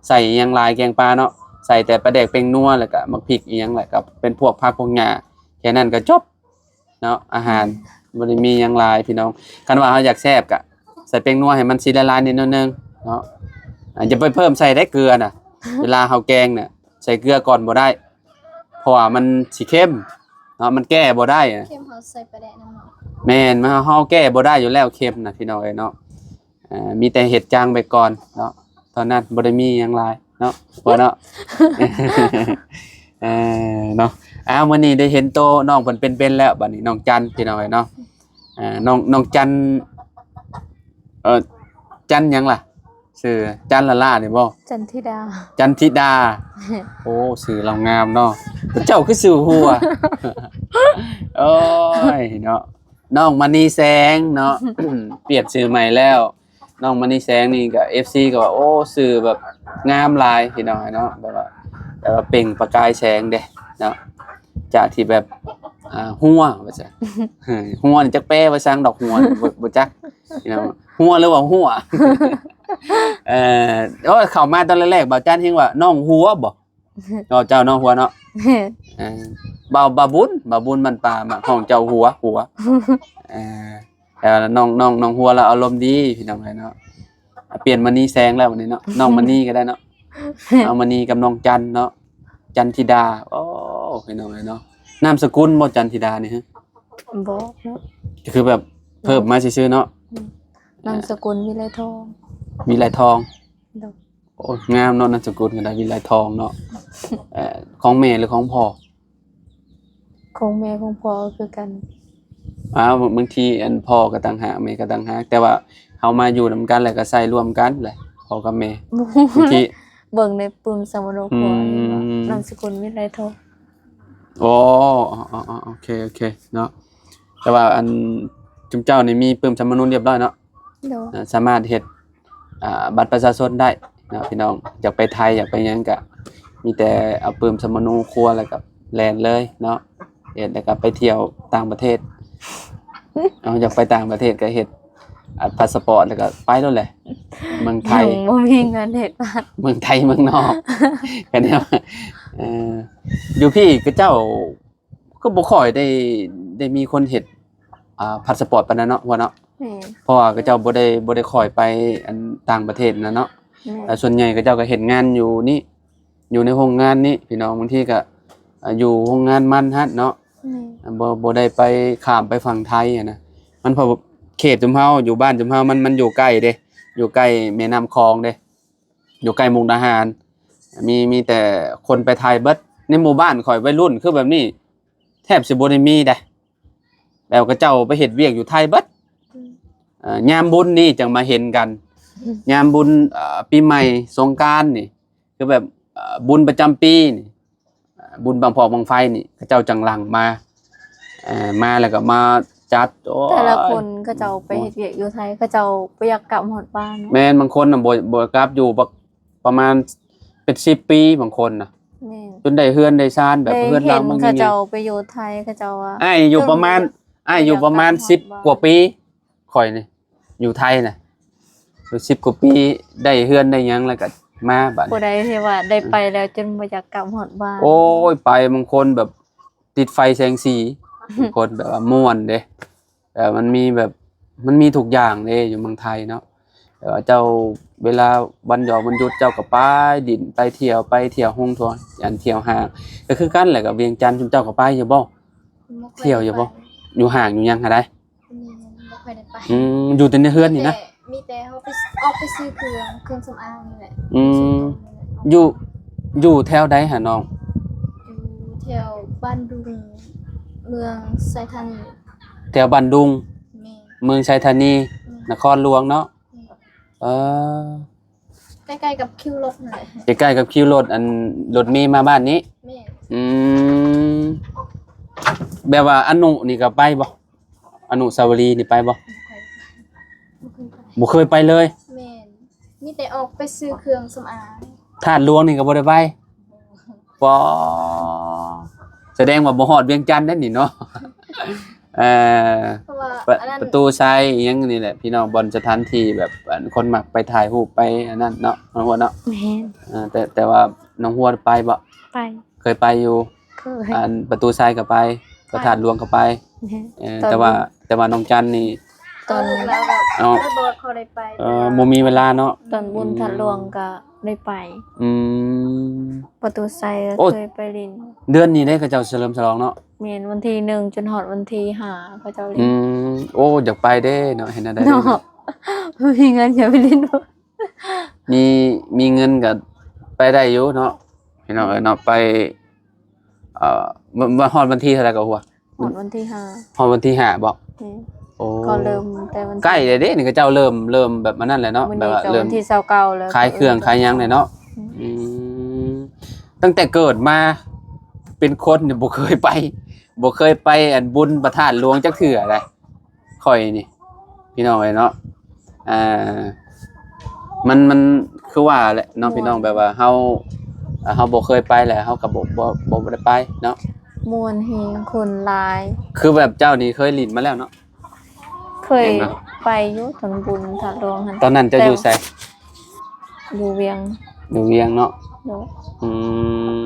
ໃສ່ອີ່ຫຍັງຫຼາຍແກງປາເນາະ ໃສ່ແຕ່ປາແດກ ແປ້ງນົວ ແລ້ວກະໝາກພິກອີ່ຫຍັງ ແລ້ວກະເປັນພວກຜັກພວກຫຍ້າ ແຄ່ນັ້ນກະຈົບ ເນາະ ອາຫານ ອືມ ບໍ່ໄດ້ມີຫຍັງຫຼາຍພີ່ນ້ອງ ຄັນວ່າເຮົາຢາກແຊບກະໃສ່ແປ້ງນົວໃຫ້ມັນສີຫຼາຍໆນິດໜ້ອຍໜຶ່ງເນາະ ອາ ຢ່າໄປເພີ່ມໃສ່ໄດ໋ເກືອນະ ເວລາເຮົາແກງນະ ໃສ່ເກືອກ່ອນບໍ່ໄດ້ ເພາະວ່າມັນຊິເຄັມເນາະ ມັນແກ້ບໍ່ໄດ້ ເຄັມເຮົາໃສ່ປາແດກນຳເນາະ ແມ່ນ ເຮົາ ເຮົາແກ້ບໍ່ໄດ້ຢູ່ແລ້ວເຄັມນະພີ່ນ້ອງເອີຍເນາະ ເອີ ມີແຕ່ເຮັດຈາງໄປກ່ອນເນາະ ເທົ່ານັ້ນ ບໍ່ໄດ້ມີຫຍັງຫຼາຍເນາະ ພໍ່ເນາະ ເອີ ເນາະ ອ້າວ ມື້ນີ້ໄດ້ເຫັນໂຕນ້ອງເພິ່ນເປັນໆແລ້ວ ບາດນີ້ນ້ອງຈັນ ພີ່ນ້ອງເອີຍເນາະ ເອີ ນ້ອງ ນ້ອງຈັນ ເອີ ຈັນຫຍັງລະ? ຊື່ຈັນລະລານີ້ບໍ່? ຈັນທິດາ ຈັນທິດາ ໂອ້ ຊື່ລາວງາມເນາະ ເຈົ້າຄືຊື່ຫົວ ໂອ້ຍເນາະ ນ້ອງມະນີແສງເນາະ ປ່ຽນຊື່ໃໝ່ແລ້ວ ນ້ອງມະນີແສງນີ້ກະ ເອັຟຊີ ກະວ່າ ໂອ້ ຊື່ແບບງາມຫຼາຍພີ່ນ້ອງເນາະ ແບບວ່າ ແບບວ່າເປັ່ງປະກາຍແສງເດ້ເນາະ ຈາກທີ່ແບບ ອ່າ ຫົວວ່າຊັ້ນ ຫົວນີ້ຈັກແປວ່າສັງດອກ ຫົວນີ້ ບໍ່ ບໍ່ຈັກພີ່ນ້ອງ ຫົວ ຫຼືວ່າຫົວ ເອີ ໂອ້ ເຂົ້າມາຕອນແລກໆ ບ່າວຈັນເຮັງວ່ານ້ອງຫົວບໍ່? ເນາະ ເຈົ້ານ້ອງຫົວເນາະ ແມ່ນ ເອີ ບ່າວ ບ່າວບຸນ ບ່າວບຸນບ້ານປ່າ ມັກຮ້ອງເຈົ້າຫົວ ຫົວ ເອີ ແຕ່ວ່ານ້ອງ ນ້ອງ ນ້ອງຫົວລາວອາລົມດີພີ່ນ້ອງເອີຍເນາະ ປ່ຽນມະນີແສງແລ້ວບັດນີ້ເນາະ ນ້ອງມະນີກະໄດ້ເນາະ ນ້ອງມະນີກັບນ້ອງຈັນເນາະ ຈັນທິດາ ໂອ້ ພີ່ນ້ອງເອີຍເນາະ ນາມສະກຸນບໍ່ ຈັນທິດານີ້? ບໍ່ເນາະ ກະຄືແບບເພີ່ມມາຊື່ໆເນາະ ອືມ ນາມສະກຸນວິໄລທອງ ວິໄລທອງ ໂດຍ ໂອ້ຍ ງາມເນາະ ນາມສະກຸນກະໄດ້ ວິໄລທອງເນາະ ເອີ ຂອງແມ່ຫຼືຂອງພໍ່? ຂອງແມ່ຂອງພໍ່ຄືກັນ ອ້າວ ບາງທີອັນພໍ່ກະຕ່າງຫາກ ແມ່ກະຕ່າງຫາກ ແຕ່ວ່າເຮົາມາຢູ່ນຳກັນ ແລ້ວກະໃຊ້ລວມກັນແຫຼະ ພໍ່ກັບແມ່ ບາງທີ ເບິ່ງໃນປຶ້ມສຳມະໂນຄົວ ອືມ ນີ້ວ່າ ນາມສະກຸນວິໄລທອງ ໂອ້ ໂອເຄ ໂອເຄເນາະ ແຕ່ວ່າອັນ ຈຸມເຈົ້ານີ້ມີປຶ້ມສຳມະໂນລຽບຮ້ອຍເນາະ ໂດຍ ເອີ ສາມາດເຮັດ ອ່າ ບັດປະຊາຊົນໄດ້ເນາະພີ່ນ້ອງ ຢາກໄປໄທ ຢາກໄປຫຍັງກະ ມີແຕ່ເອົາປຶ້ມສຳມະໂນຄົວ ແລ້ວກະແລ່ນເລີຍເນາະ ເຮັດແລ້ວກະໄປທ່ຽວຕ່າງປະເທດ ເອົາ ຢາກໄປຕ່າງປະເທດກະເຮັດ ອ່າ ພາສະປອດ ແລ້ວກະໄປໂລດແຫຼະ ເມືອງໄທ ຍັງບໍ່ມີເງິນເຮັດບັດ ເມືອງໄທເມືອງນອກ ກະແນວ ເອີ ຢູ່ພີ້ເຂົາເຈົ້າ ຄືບໍ່ຄ່ອຍໄດ້ ໄດ້ມີຄົນເຮັດ ອ່າ ພາສະປອດປານນັ້ນເນາະ ຫົວເນາະ ແມ່ນ ເພາະວ່າເຂົາເຈົ້າບໍ່ໄດ້ ບໍ່ໄດ້ຄ່ອຍໄປອັນຕ່າງປະເທດນະເນາະ ແມ່ນ ແລະສ່ວນໃຫຍ່ເຂົາເຈົ້າກະເຮັດງານຢູ່ນີ້ ຢູ່ໃນໂຮງງານນີ້ພີ່ນ້ອງ ບາງທີກະ ອ່າ ຢູ່ໂຮງງານມັນຫັ້ນເນາະ ແມ່ນ ບໍ່ ບໍ່ໄດ້ໄປ ຂ້າມໄປຝັ່ງໄທຫັ້ນນະ ມັນເພາະເຂດຈຸມເຮົາ ຢູ່ບ້ານຈຸມເຮົາ ມັນ ມັນຢູ່ໃກ້ເດ້ ຢູ່ໃກ້ແມ່ນ້ຳຂອງເດ້ ຢູ່ໃກ້ມຸກດາຫານ ມີ ມີແຕ່ຄົນໄປໄທເບິດ ໃນໝູ່ບ້ານຂ້ອຍໄວລຸ້ນຄືແບບນີ້ ແທບຊິບໍ່ໄດ້ມີໃດ ແບບເຂົາເຈົ້າໄປເຮັດວຽກຢູ່ໄທເບິດ ອືມ ເອີ ຍາມບຸນນີ້ຈັ່ງມາເຫັນກັນ ອືມ ຍາມບຸນ ເອີ ປີໃໝ່ ສົງການນີ້ ຄືແບບ ເອີ ບຸນປະຈຳປີນີ້ ເອີ ບຸນບັ້ງພອກບັ້ງໄຟນີ້ ເຂົາເຈົ້າຈັ່ງຫຼັ່ງມາ ເອີ ມາແລ້ວກໍມາຈັດ ໂອ້ຍ ແຕ່ລະຄົນເຂົາເຈົ້າໄປເຮັດວຽກຢູ່ໄທ ເຂົາເຈົ້າບໍ່ຢາກກັບຮອດບ້ານເນາະ. ແມ່ນ ບາງຄົນນະບໍ່ ບໍ່ກັບ ຢູ່ປະ ປະມານເປັນສິບປີ ບາງຄົນນະ. ແມ່ນ ຈົນໄດ້ເຮືອນໄດ້ຊານ ແບບເຮືອນຫຼັງມັນໃຫຍ່ໆ. ເຂົາເຈົ້າໄປຢູ່ໄທ ເຂົາເຈົ້າວ່າ ອ້າຍຢູ່ປະມານ ບໍ່ຢາກ ອ້າຍຢູ່ປະມານສິບກວ່າປີ ຂ້ອຍນີ້ ຢູ່ໄທນະ ຢູ່ສິບກວ່າປີ ໄດ້ເຮືອນໄດ້ຫຍັງແລ້ວກໍມາບາດນີ້. ຜູ້ໃດທີ່ວ່າໄດ້ໄປແລ້ວຈົນບໍ່ຢາກກັບຮອດບ້ານ. ໂອ້ຍ ໄປບາງຄົນແບບຕິດໄຟແສງສີ ບາງຄົນແບບວ່າມ່ວນເດ້ ແຕ່ມັນມີແບບ ມັນມີທຸກຢ່າງເດ້ຢູ່ເມືອງໄທເນາະ. ແຕ່ວ່າເຈົ້າ ເວລາວັນຫຍອກວັນຢຸດ ເຈົ້າກໍໄປດິນ ໄປທ່ຽວ ໄປທ່ຽວໂຮງ ທົ່ວ ອັນ ທ່ຽວຫ້າງ ກໍຄືກັນແຫຼະ. ກັບວຽງຈັນ ຊຸມເຈົ້າກໍໄປຢູ່ບໍ່? ບໍ່ຄ່ອຍໄດ້ໄປ ທ່ຽວຢູ່ບໍ່? ຢູ່ຫ້າງຢູ່ຫຍັງຫັ້ນໃດ? ແມ່ນ ບໍ່ຄ່ອຍໄດ້ໄປ. ອືມ ຢູ່ແຕ່ໃນເຮືອນນີ້ນະ? ມີແຕ່ ມີແຕ່ເຮົາໄປ ອອກໄປຊື້ເຄື່ອງ ເຄື່ອງສຳອາງນີ້ແຫຼະ. ອືມ ຢູ່ ຢູ່ແຖວໃດຫະນ້ອງ? ຢູ່ແຖວບ້ານດຸງ ເມືອງໄຊທານີ. ແຖວບ້ານດຸງ ແມ່ນ ເມືອງໄຊທານີ ແມ່ນ ນະຄອນຫຼວງເນາະ. ແມ່ນ ເອີ ໃກ້ໆກັບຄິວລົດນັ້ນແຫຼະ ໃກ້ໆກັບຄິວລົດ ອັນ ລົດເມມາບ້ານນີ້. ແມ່ນ ອືມ ແບບວ່າອະນຸນີ້ກໍໄປບໍ່? ອະນຸສາວະລີນີ້ໄປບໍ່? ບໍ່ເຄີຍໄປ ບໍ່ເຄີຍໄປເລີຍ. ແມ່ນ ມີແຕ່ອອກໄປຊື້ເຄື່ອງສຳອາງ. ທາດຫຼວງນີ້ກໍບໍ່ໄດ້ໄປ? ບໍ່. ປາ ສະແດງວ່າບໍ່ຮອດວຽງຈັນເດ້ນີ້ເນາະ. ເອີ ເພາະວ່າ ປະ ອັນນັ້ນ ປະຕູໄຊອີ່ຫຍັງນີ້ແຫຼະ ພີ່ນ້ອງ ບ່ອນສະຖານທີ່ແບບ ອັນ ຄົນມັກໄປຖ່າຍຮູບໄປອັນນັ້ນເນາະ ນ້ອງຫົວເນາະ. ແມ່ນ ເອີ ແຕ່ ແຕ່ວ່ານ້ອງຫົວໄປບໍ່? ໄປ ເຄີຍໄປຢູ່. ເຄີຍ ອັນ ປະຕູໄຊກໍໄປ ພະທາດຫຼວງກໍໄປ. ແມ່ນ ເອີ ຕອນ ແຕ່ວ່າ ແຕ່ວ່ານ້ອງຈັນນີ້ ຕອນ ເອົາ ໄດ້ບອດເຂົາໄດ້ໄປ. ເອີ ບໍ່ມີເວລາເນາະ. ຕອນບຸນ ອືມ ທາດຫຼວງກໍໄດ້ໄປ. ອືມ ປະຕູໄຊກໍ ໂອ້ ເຄີຍໄປຫຼິ້ນ. ເດືອນນີ້ເດ້ເຂົາເຈົ້າສະເຫຼີມສະຫຼອງເນາະ. ແມ່ນ ວັນທີໜຶ່ງຈົນຮອດວັນທີຫ້າເຂົາເຈົ້າຫຼິ້ນ. ອືມ ໂອ້ ຢາກໄປເດ້ເນາະ ເຮັດແນວໃດເນາະ ເນາະ ບໍ່ມີເງິນ ຢາກໄປຫຼິ້ນ. ມີ ມີເງິນກໍໄປໄດ້ຢູ່ເນາະ ພີ່ນ້ອງເອີຍເນາະ. ໄປ ເອີ ມາ ມາຮອດວັນທີເທົ່າໃດກໍຫົວ? ຮອດວັນທີຫ້າ. ຮອດວັນທີຫ້າບໍ? ແມ່ນ ໂອ້ ກໍເລີ່ມແຕ່ວັນ ໃກ້ແລ້ວເດ້ນີ້ ເຂົາເຈົ້າເລີ່ມ ເລີ່ມແບບອັນນັ້ນແຫຼະເນາະ ແບບວ່າເລີ່ມວັນທີຊາວເກົ້າແລ້ວ ຂາຍເຄື່ອງຂາຍຫຍັງແຫຼະເນາະ. ອືມ ອືມ ຕັ້ງແຕ່ເກີດມາເປັນຄົນນີ້ບໍ່ເຄີຍໄປ ບໍ່ເຄີຍໄປອັນບຸນພະທາດຫຼວງຈັກເທື່ອໃດ. ຂ້ອຍນີ້ ພີ່ນ້ອງເອີຍເນາະ ອ່າ ມັນ ມັນຄືວ່າແຫຼະເນາະ ມ່ວນ ພີ່ນ້ອງ ແບບວ່າເຮົາ ເຮົາບໍ່ເຄີຍໄປແຫຼະ ເຮົາກໍບໍ່ ບໍ່ ບໍ່ ບໍ່ໄດ້ໄປເນາະ. ມ່ວນແຮງ ຄົນຫຼາຍ. ຄືແບບເຈົ້ານີ້ເຄີຍຫຼິ້ນມາແລ້ວເນາະ? ເຄີຍ ແມ່ນເນາະ ໄປຢູ່ຕອນບຸນທາດຫຼວງຫັ້ນ. ຕອນນັ້ນເຈົ້າຢູ່ໃສ? ແຕ່ ຢູ່ວຽງ. ຢູ່ວຽງເນາະ. ໂດຍ. ອື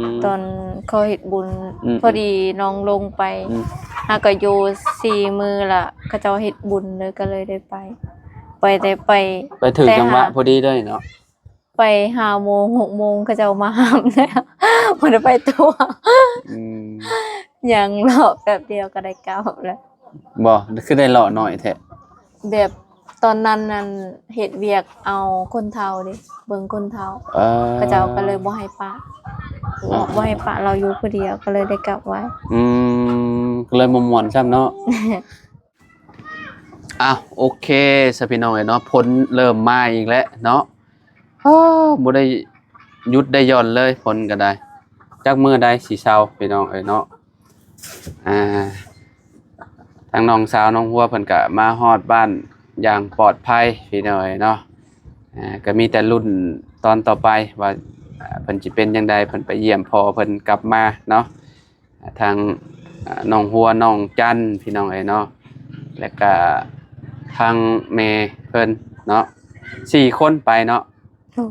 ມ ຕອນເຂົາເຮັດບຸນ ອືມ ພໍດີນ້ອງລົງໄປ ອືມ ຫາກະຢູ່ສີ່ມື້ລະ ເຂົາເຈົ້າເຮັດບຸນເລີຍ ກະເລີຍໄດ້ໄປ. ໄປແຕ່ໄປ ໄປຖືກຈັງຫວະພໍດີເລີຍເນາະ. ໄປຫ້າໂມງ ຫົກໂມງ ເຂົາເຈົ້າມາຫ້າມແລ້ວ ບໍ່ໄດ້ໄປຕໍ່. ອືມ ຍ່າງເລາະແປັບດຽວກະໄດ້ກັບແລ້ວ. ບໍ່ ຄືໄດ້ເລາະໜ້ອຍແທ້? ແບບຕອນນັ້ນນັ້ນເຮັດວຽກເອົາຄົນເຖົ້າເດ້ ເບິ່ງຄົນເຖົ້າ. ເອີ ເຂົາເຈົ້າກໍເລີຍບໍ່ໃຫ້ປະ ບໍ່ໃຫ້ປະລາວຢູ່ຜູ້ດຽວ ກໍເລີຍໄດ້ກັບໄວ. ອືມ ກໍເລີຍບໍ່ມ່ວນຊ້ຳເນາະ. ອ້າວ ໂອເຄຊະພີ່ນ້ອງເອີຍເນາະ ຝົນເລີ່ມມາອີກແລ້ວເນາະ. ໂອ້ ບໍ່ໄດ້ຢຸດໄດ້ຢ່ອນເລີຍ ຝົນກໍໄດ້ ຈັກມື້ໃດຊິເຊົາພີ່ນ້ອງເອີຍເນາະ. ອ່າ ທາງນ້ອງສາວນ້ອງຫົວເພິ່ນກະມາຮອດບ້ານຢ່າງປອດໄພພີ່ນ້ອງເອີຍເນາະ. ອ່າ ກະມີແຕ່ລຸ້ນຕອນຕໍ່ໄປວ່າ ອ່າ ເພິ່ນຊິເປັນຈັ່ງໃດ ເພິ່ນໄປຢ້ຽມພໍ່ເພິ່ນກັບມາເນາະ. ອ່າ ທາງ ອ່າ ນ້ອງຫົວ ນ້ອງຈັນພີ່ນ້ອງເອີຍເນາະ ແລ້ວກະທາງແມ່ເພິ່ນເນາະ ສີ່ຄົນໄປເນາະ. ໂດຍ.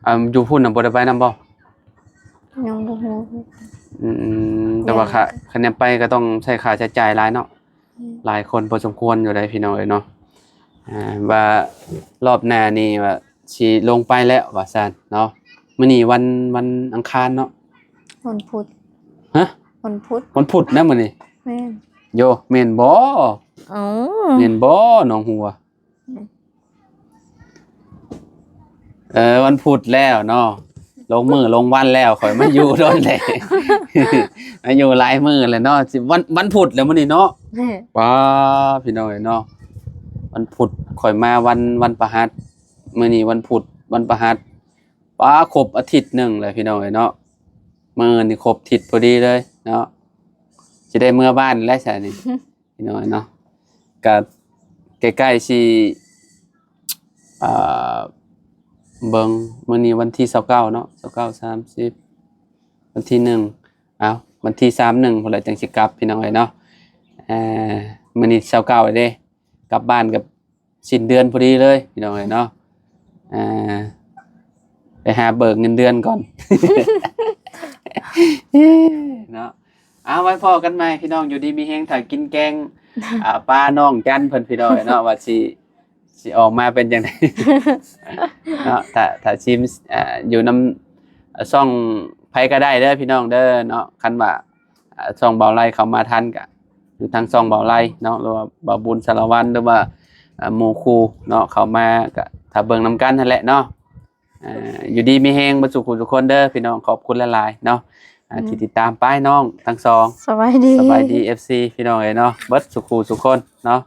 ອ່າ ຢູ່ພຸ້ນນະບໍ່ໄດ້ໄປນຳບໍ່? ຍັງບໍ່ຮູ້. ອືມ ແຕ່ວ່າ ແມ່ນ ຄັນ ຄັນໄປກໍຕ້ອງໃຊ້ຄ່າໃຊ້ຈ່າຍຫຼາຍເນາະ. ອືມ ຫຼາຍຄົນພໍສົມຄວນຢູ່ໃດ໋ພີ່ນ້ອງເອີຍເນາະ. ອ່າ ວ່າລອບໜ້ານີ້ວ່າຊິລົງໄປແລ້ວວ່າຊັ້ນເນາະ. ມື້ນີ້ວັນ ວັນອັງຄານເນາະ. ວັນພຸດ. ຮະ? ວັນພຸດ. ວັນພຸດນະມື້ນີ້. ແມ່ນ. ໂຢ ແມ່ນບໍ່? ເອົ້າ ແມ່ນບໍ່ນ້ອງຫົວ? ແມ່ນ. ເອີ ວັນພຸດແລ້ວເນາະ ລົງມື້ລົງວັນແລ້ວ ຂ້ອຍມາຢູ່ດົນແລ້ວ ມາຢູ່ຫຼາຍມື້ແລ້ວເນາະ. ຊິວັນ ວັນພຸດແລ້ວມື້ນີ້ເນາະ. ແມ່ນ. ປ້າ ພີ່ນ້ອງເອີຍເນາະ ວັນພຸດ ຂ້ອຍມາວັນ ວັນພະຫັດ ມື້ນີ້ວັນພຸດ ວັນພະຫັດ. ປ້າ ຄົບອາທິດໜຶ່ງແລ້ວພີ່ນ້ອງເອີຍເນາະ ມື້ນີ້ຄົບທິດພໍດີເລີຍເນາະ. ຊິໄດ້ເມືອບ້ານແລ້ວຊະນີ້ ພີ່ນ້ອງເນາະ ກະໃກ້ໆຊິ ອ່າ ເບິ່ງ ມື້ນີ້ວັນທີຊາວເກົ້າເນາະ ຊາວເກົ້າ ສາມສິບ ວັນທີໜຶ່ງ ເອົ້າ ວັນທີສາມ ໜຶ່ງພຸ້ນແຫຼະຈັ່ງຊິກັບ ພີ່ນ້ອງເອີຍເນາະ ເອີ ມື້ນີ້ຊາວເກົ້າເດ້ ກັບບ້ານກັບສິ້ນເດືອນພໍດີເລີຍ ພີ່ນ້ອງເອີຍເນາະ ອ່າ ໄປຫາເບີກເງິນເດືອນກ່ອນ ເນາະ ເອົາ ໄວ້ພໍ້ກັນໃໝ່ ພີ່ນ້ອງ ຢູ່ດີມີແຮງ ຖ້າກິນແກງ ອ່າ ປານ້ອງຈັນເພິ່ນ ພີ່ນ້ອງເອີຍເນາະ ວ່າຊິ ຊິອອກມາເປັນຈັ່ງໃດ ເນາະ ຖ້າ ຖ້າຊິມ ອ່າ ຢູ່ນຳ ອ່າ ຊ່ອງໃຜກໍໄດ້ເດີ ພີ່ນ້ອງເດີເນາະ ຄັນວ່າ ອ່າ ຊ່ອງເບົາໄລເຂົ້າມາທັນກະ ຢູ່ທາງຊ່ອງເບົາໄລເນາະ ຫຼືວ່າເບົາບຸນສາລະວັນ ຫຼືວ່າ ອ່າ ໝູ່ຄູ່ເນາະ ເຂົ້າມາກະຖ້າເບິ່ງນຳກັນຫັ້ນແຫຼະເນາະ ອ່າ ຢູ່ດີມີແຮງເບິດສູ່ຜູ້ສູ່ຄົນເດີ ພີ່ນ້ອງ ຂອບຄຸນຫຼາຍໆເນາະ ອ່າ ອືມ ທີ່ຕິດຕາມ ປາຍນ້ອງທັງສອງ ສະບາຍດີ ສະບາຍດີ ເອັຟຊີ ພີ່ນ້ອງເອີຍເນາະ ເບິດສູ່ຜູ້ສູ່ຄົນເນາະ